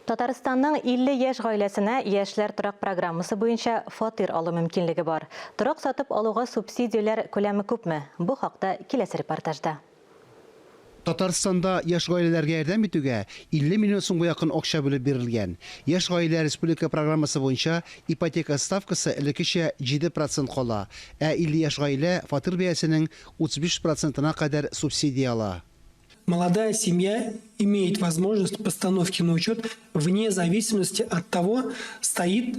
Татарстанның 50 яшь гаиләсенә Яшьләр торак программасы буенча фатир алу мөмкинлеге бар. Торак сатып алуга субсидияләр күләме күпме? Бу хакта киләсе репортажда. Татарстанда яшь гаиләләргә ярдәм итүгә 50 миллион сумга якын акча бүлеп бирелгән. Яшь гаилә республика программасы буенча ипотека ставкасы элеккечә 7 процент кала, ә 50 яшь гаилә фатир бәясенең 35 процентына кадәр субсидия ала. Молодая семья имеет возможность постановки на учет вне зависимости от того, стоит,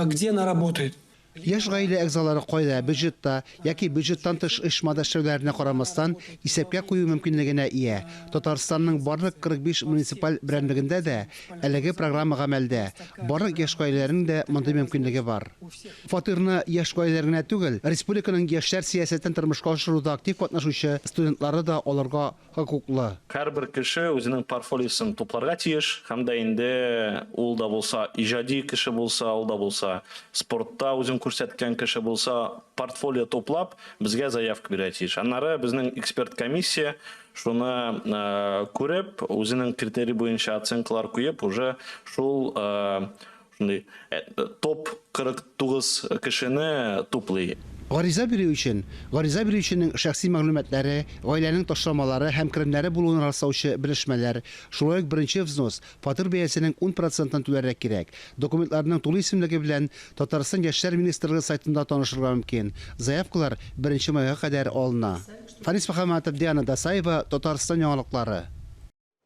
где она работает. Яшь гаилә әгъзалары кайда, бюджетта яки бюджеттан тыш оешмада эшләүләренә карамастан, исәпкә кую мөмкинлегенә ия. Татарстанның барлык 45 муниципаль берәмлегендә дә әлеге программа гамәлдә. Барлык яшь гаиләләрнең дә мондый мөмкинлеге бар. Фатирны яшь гаиләләр генә түгел, республиканың яшьләр сәясәтен тормышка ашыруда актив катнашучы студентлары да алырга хокуклы. Һәрбер кеше үзенең портфолиосын тупларга тиеш һәм дә инде ул да булса иҗади кеше булса, ул да булса спортта үзен күрсәткән кеше булса, портфолио туплап, безгә заявка бирергә тиеш. Аннары безнең эксперт комиссия шуны күреп, үзенең критерий буенча оценкалар куеп, уже шул Шундый топ 49 кешене туплый. Гариза бирү өчен, гариза бирүченең шәхси мәгълүматлары, гаиләнең ташламалары һәм керемнәре булуын раслаучы белешмәләр, шулай ук беренче взнос, фатир бәясенең ун процентын түләргә кирәк. Документларның тулы исемлеге белән Татарстан Яшьләр министрлыгы сайтында танышырга мөмкин. Заявкалар беренче майга кадәр алына. Фанис Мөхәммәтов, Диана Дасаева, Татарстан яңалыклары.